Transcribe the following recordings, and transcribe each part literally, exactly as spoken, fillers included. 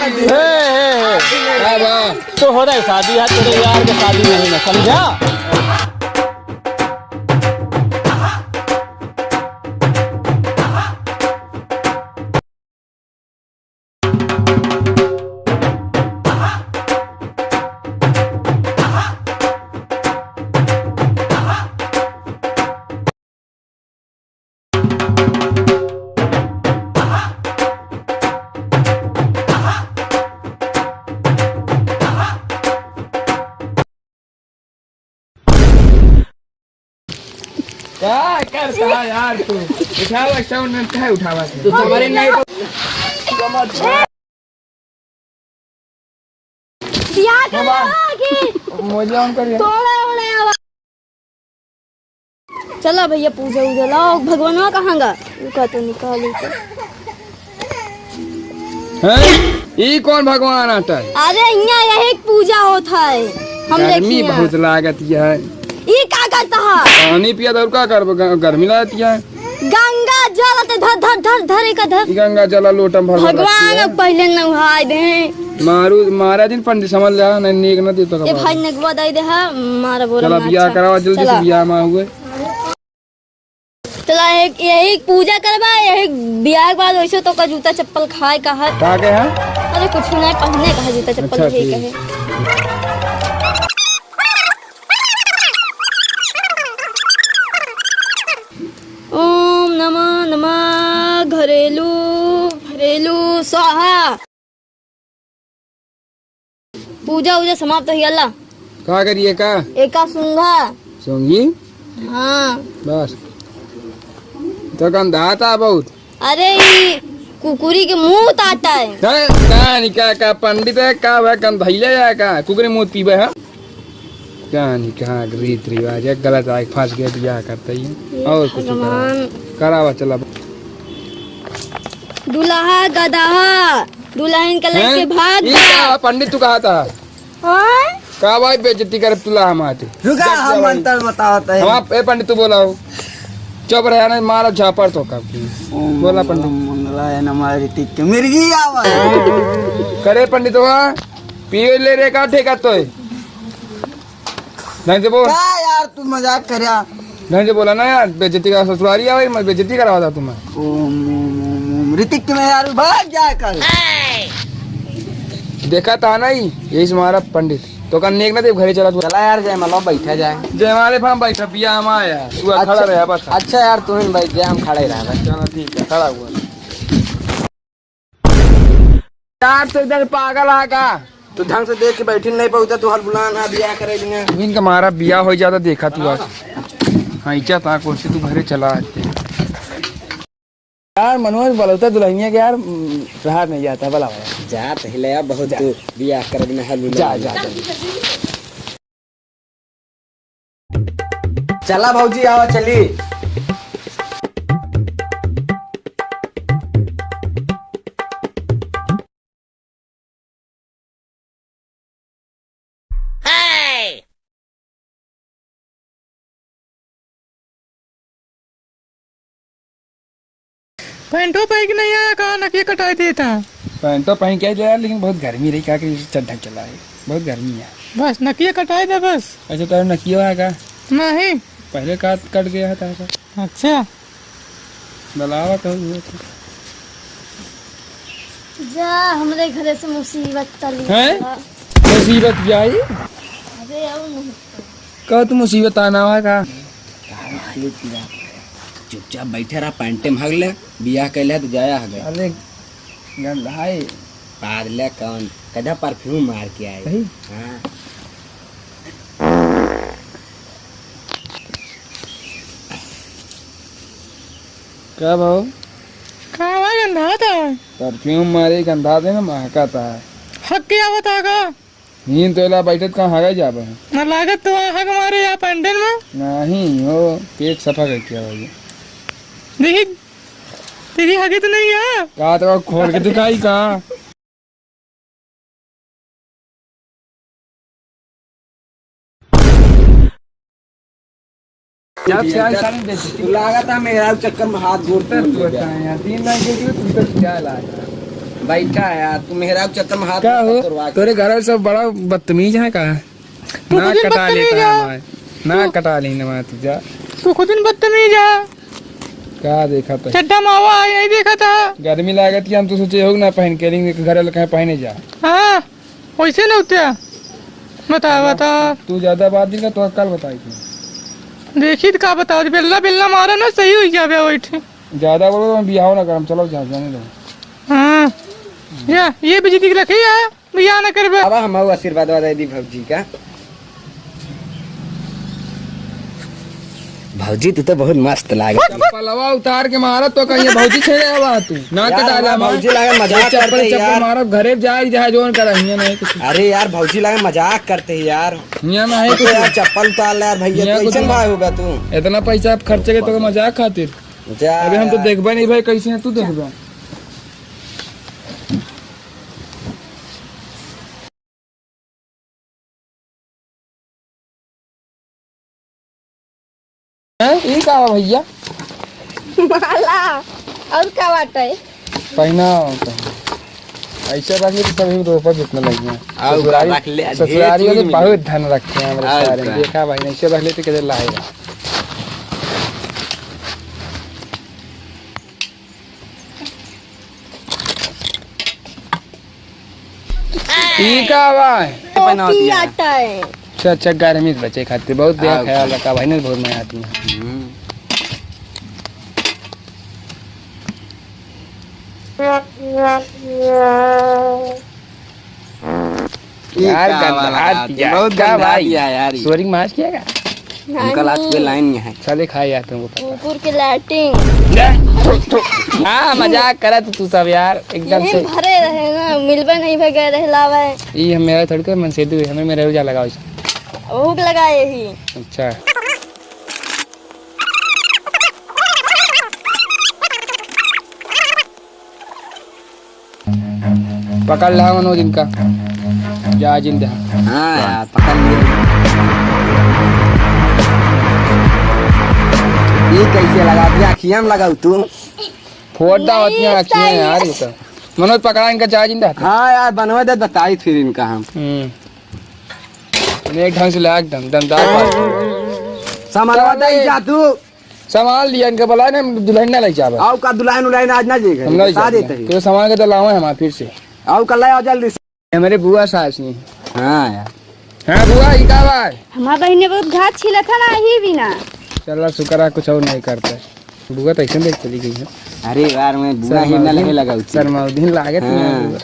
हे, हे, हे। का बा? तो हो रहा है शादी, यार, तेरे यार के शादी नहीं ना, समझा? का करता है यार तू? उठावा, साउंड में काहे उठावा थे? तो तुम्हारे नहीं तो बियाह कर बाबा। रहा कि मोजा on करिए। तोड़ा उड़ा आवा। चला भैया, पूजा उजा लाओ। भगवानवा कहाँ गा? रुका तो निकाल के। हैं? ई कौन भगवान आता है? अरे, यहाँ यही एक पूजा होता है। हम गर्मी देखिए। बहुत लागत है। ई का करता है? पानी पिया तो और का करबो? ग-, गर्मी लागत है। गंगा जल ते धर, धर, धर, धर, एक धर। ई गंगा जल लोटम भर भर भगवान रखिए। अब पहले नहाए दे। मारू, मारा दिन पंडित समझ ले, नहीं नेग न देता ये का भाई बाबा। नेगवा दे दे है, मारा बोरा चला, मार बियाह छा। करावा जल्दी से, चला। बियाह में हुए। चला, एक, यही पूजा करबा, यही बियाह के बाद वैसे तो का जूता चप्पल खाए का है। का के है? अरे, कुछ नहीं, पहने का है जूता चप्पल, अच्छा, यही ठीक। कहे। ओम नमः नमः घरेलू घरेलू स्वाहा। पूजा उजा समाप्त हो गया। का करिए का? एका सूंघा। सूंघी? हाँ। बस। तो गंधाता बहुत। अरे, ई कुकुरी के मुंह ताटा है। हैं? का नहीं, का, का पंडित है, का वह गंधैले है, का कुकुरी मुंह पीबे है? का नहीं, कहाँ के रीत रिवाज है, गलत आके फंस गए, बियाह करते ही। हे और कुछ भगवान। करा। करावा, चला। दुल्हा गदहा। दुल्हन के लेके हैं? भाग ई गया। का पंडित तू कहा था? हाँ? का भाई बेइज्जती करे तुला हमारे? रुका, हम मंत्र बतावत है। हम आप, ए पंडित तू बोलाओ। चुप रहे ना, मारा झापड़ तो कब की। ओम बोला मंगलम पंडित। मंगलाय नमः ऋतिक के मिर्गी आवा। करे पंडित हुआ, पियो ले रे का ठेका तोय। ढंग से बोल। का यार, तू मजाक करया? ढंग से बोला ना यार, बेइज्जती का ससुरारी आवे, मैं बेइज्जती करावा था तुम्हें। ओम, ओम, ओम, ओम। ऋतिक के मैं यार भाग जाए कर। देखा था ना ही, यही से हमारा पंडित। तो का नेक ना देव, घरे चला तू। चला यार, जयमाला बैठा जाए। जयमाले पे हम बैठा, बिया हम आया। तू अच्छा, खड़ा रहे बस। अच्छा यार, तू ही बैठ जा, हम खड़ा ही रहा बस। चला ठीक है, खड़ा हुआ। यार, तो इधर पागल आ का? तू ढंग से देख के बैठी नहीं पाउता, तू हर बुलान आ, बियाह करे बिना। इनका मारा बियाह हो जाता, देखा तू आज। हाँ, इच्छा था, कोशिश तू घरे चला आते। यार, मनोज, बोलौता दुल्हनिया के यार, उम, रहा नहीं जाता, बोला, बोला। जात हिले अब बहुत जा। तू बियाह करे बिना हर बुलान। जा, जा, जा। चला भौजी, आवा चली। पैंटो पहन के नहीं आया, कहाँ नकिया कटाई देता? पैंटो पहन के आया, लेकिन बहुत गर्मी रही, का करी, चड्ढा चला है, बहुत गर्मी है। बस नकिया कटाई दे बस। अच्छा, तो नकिया है का? नहीं। पहले का कट गया है ताका। अच्छा। बुलावा कहूँ हुआ था। जा, हमरे घरे से मुसीबत चली हैं? चला। मुसीबत क्या आई? अरे, और नहीं। का तू मुसीबत आना हुआ का? चुपचाप बैठे रहा, पैंटे में हग ले, बियाह कैले तो जाया हगे। अरे गंधाई। पागल कौन? कदा परफ्यूम मार के आए। सही? हाँ। का भाव? का हुआ, गंधाता है? परफ्यूम मारे गंधाते ना, महकाता है। हग के आवत है का? नींद तो एला बैठत कहाँ हगे जाबे? ना लागत तो हग मारे या पैंटन में? नहीं हो, पेट सफा करके आवा ये। देखी, तेरी हगे तो नहीं है? का तो खोल के दिखाई का? जब से आई सारी बेइज्जती। तू लागत है मेरा चक्कर में हाथ गोड़ टूट गया। तू बताए यार, तीन लाख दे दियो, तुम तो क्या लाग रहा है? बैठा है यार, तू मेहरारू के चक्कर में हाथ का मत हो? तोरवा के। तोरे घर वाले सब बड़ा बदतमीज है का? तू ना खुद ही कटा बदतमीज लेता है। है हमारे। ना तू कटा ली ना तू जा। तू खुद ही बदतमीज है। का देखा था? चड्ढा मावा आई नहीं देखा था। गर्मी लागत कि हम तो सोचे हो ना पहन के, लेकिन घर वाले कहे पहने जा। हाँ, वैसे ना होते। बता, बता। तू ज्यादा बात नहीं कर, तो कल बताई थी। देखी तो का बताओ, बेल्ला, बेल्ला मारा ना, सही हो गया बे, बैठे। ज्यादा बोलो तो हम बियाह ना करम, चलो जा, जाने दो। हाँ। या, ये बेइज्जती के लखी है, बियाह ना करबे। अब हम आशीर्वाद वादा दी भौजी का। भौजी, तू तो बहुत मस्त लागत है। चप्पलवा उतार के मारत तो कहीं भौजी छेड़े आवा तू। ना यार, कटा हमार जा मार। भौजी लागे मजाक चप्पल, करते चप्पल यार। मारब, घरे जाए, जहाँ जोन कर, हियाँ नहीं कुछ। अरे यार, भौजी लागे मजाक करते ही यार। हियाँ ना है तो कुछ। यार, चप्पल उतार ले यार भैया, हियाँ तू कुछ ऐसन ना। भाई होगा तू। इतना पैसा आप खर्चे के तो मजाक खातिर। जा अबे हम तो यार। देखबे नहीं भाई, कैसे है तू देखबे। हैं? ई का बा भैया? माला, और का बाटे? पहना होता है। ऐसे रख ले तो सभी रोपा जितना लगी है। आओ, ससुरारी, रख ले, ससुरारी ढेर वाले चीज बहुत मिली। धन रखे हैं हमारे आओ सारे। का। देखा भाई, ऐसे रख ले तो किधर लाएगा? ई का बा? टोपी आटा है। अच्छा, अच्छा, गर्मी से बचे खातिर बहुत बेहद आओ। ख्याल रखा भाई ने, बहुत मजा आती है। हम्म। ई यार, का गंदा वाला हाथ बात है? यार, बहुत का गंदा भाई? दिया यार ये। सोरी मास किया का? उनका लात पे लाइन में है। चले खाए यार, तुमको पता। कुकुर के लैट्रिन। ले, थू, थू। हाँ, मजाक करा तू, तू सब यार, एकदम यहीं से। भरे रहे ना, मिलबे नहीं भे गए रहे लावे। ई हम मेरा थोड़ी कोई मनसेधु है, हमें मेरा उजा लगाओ इसे। ओहू के लगाए ही। अच्छा। पकड़ ला मनोज इनका। जा जिंदा। हाँ यार, पकड़ ले। ये कैसे लगा दिया? अखियाँ में लगाऊ तू। फोड़ दा होती है अखियाँ यार, ये तो। मनोज पकड़ा इनका, जा जिंदा। हाँ यार, बनवा दे, बताई फिर इनका हम। हम्म। एक ढंग से लगा एकदम दमदार बात। सामानवा दे जा तू। सामान लिया इनका, बोला ना, दुल्हन ना ले जावे। आओ का दुल्हन उल्हन आज ना जेगा। हम ना बता जावे। देते हैं। तो सामान के तो लावे हमारे फिर से। आओ का ले आओ जल्दी से। हमारे बुआ सास नहीं। हाँ यार। हाँ बुआ, ई का बा? हमार बहिन ने बहुत घास छीला था ना, यही भी ना। चला शुक्र है कुछ और नहीं करता। बुआ तो ऐसे देख चली गई है। अरे यार, मैं बुआ ही ना लगे लगा उसी। शर्माउद्दीन लागत नहीं है हाँ। बुआ।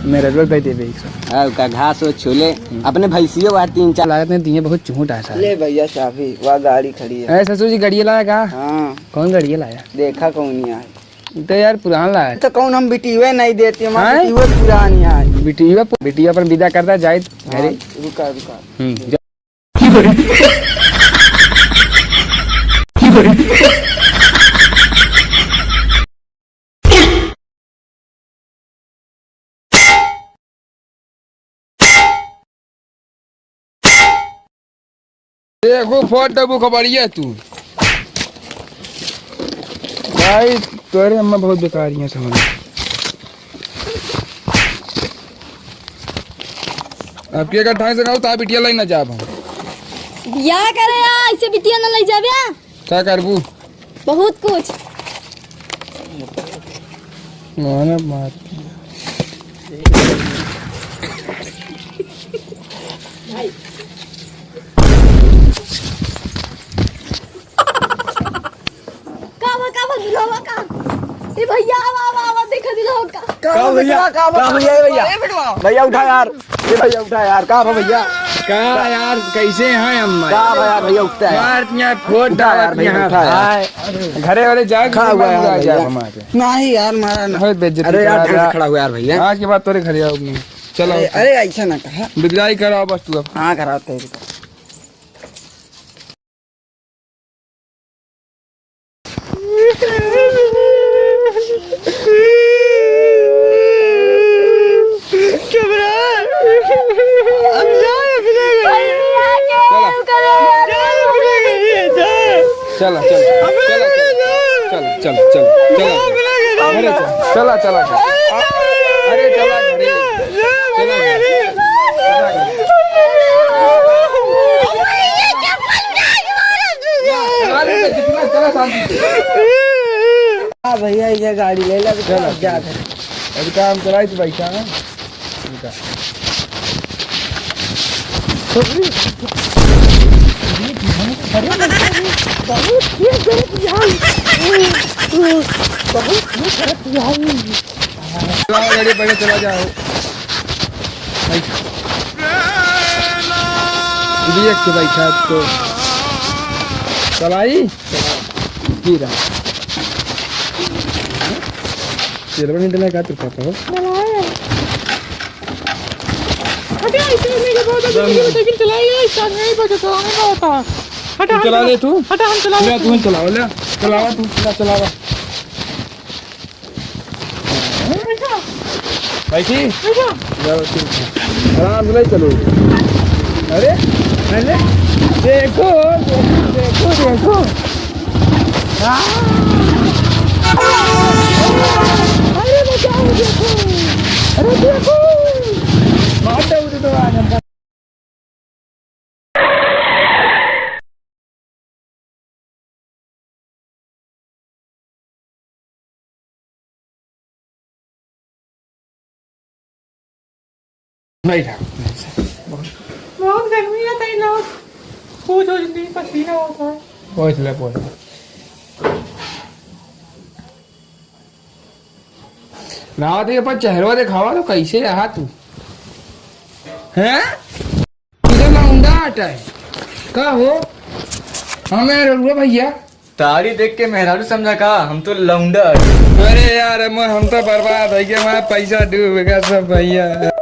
मेरा रोल भाई देबे एक सौ। हाँ, का घास वो छूले। हम्म। अपने भैंसियों बार तीन चार। लागत नहीं दिए बहुत चूंट आ सारे। ले भैया चाबी, वह गाड़ी खड़ी है। ए ससुर जी, गाड़ी लाया का? हाँ। कौन गाड़ी लाया? देखा कौन नहीं आए। तो यार पुरान लाया। तो कौन हम बिटियो नहीं देते, हमारे हैं? बिटियो पुरान है। बिटियो, बिटियो अपन विदा करता जाए घरे। हाँ, रुका, रुका। हम्म, जा। देखो फोड़ देबू खबरिया तू। भाई तोरे अम्मा बहुत बेकार ही है समझ। अब के का ढंग से कहू ता बिटिया लाई ना जाब हम। बियाह करे आ, ऐसे बिटिया ना लाई जाबे। का करबू? बहुत कुछ। मानव मात। का बा, का बा, दुल्हवा का? ए भैया, आवा, आवा, आवा, देखा दुल्हवा का। का का भैया? का बा, का भैया, ए भैया? ए बेटवा। भैया उठा यार। ए भैया उठा यार, का बा भैया? का यार, कैसे हैं अम्मा? का बा यार भैया, उठता है। मार दिया, फोड़ उठा यार भैया, उठा यार। हाय। घरे वाले जाग खा हुआ यार भैया। हमारे। नहीं यार, मारा ना। बहुत बेइज्जती अरे यार, करा ढंग से रहा। खड़ा हुआ यार भैया। आज के बाद तोरे घरे आऊंगी। चलो। अरे, अरे, ऐसा ना कहा। विदाई कराओ बस तू अब। हाँ, कराओ तेरे को। चला, चला, चला, चला, चला। अरे चला, चला, चला। अरे चला, अरे चला, चला। चला, चला, शांति से। हाँ भैया, ये गाड़ी ले ले, अभी चला, तो जा। अभी काम चलाई तो बैठा है। चलाओ गाड़ी, पहले चला जाओ। बैठ। देख के बैठा तो। चलाई। गिरा। तेरवा नहीं देना, का तेरे पापा हो? हटा, इसे नहीं, ये बहुत ज्यादा मोटरसाइकिल चलाई है, इसका नहीं बचा तो हमें क्या होता? हटा, तू हम चला चला-, ले तू। हटा, हम चला ले, लेते तू हैं। चलावा, ले। चलावा तू, चला, चलावा। बैठा। बैठी? बैठा। जाओ, ठीक है। आराम से चलो। अरे, अरे, देखो, देखो, देखो, देखो। अरे बचाओ, देखो। अरे देखो। मार दे उसे तो आज हमका। बैठा। बहुत गर्मी है, तई लोग। पूछो जिंदगी, पसीना होता है। बैठ ले, बैठ। लावा तो ये अपन चेहरवा दिखावा तो कैसे रहा तू? हैं? तुझे लौंडा हटा है। का हो? हमें रउआ भैया। तारी देख के मेहरारू समझा का? हम तो लौंडा है। अरे यार, हम, हम तो बर्बाद है, हमारा पैसा डूबेगा सब भैया।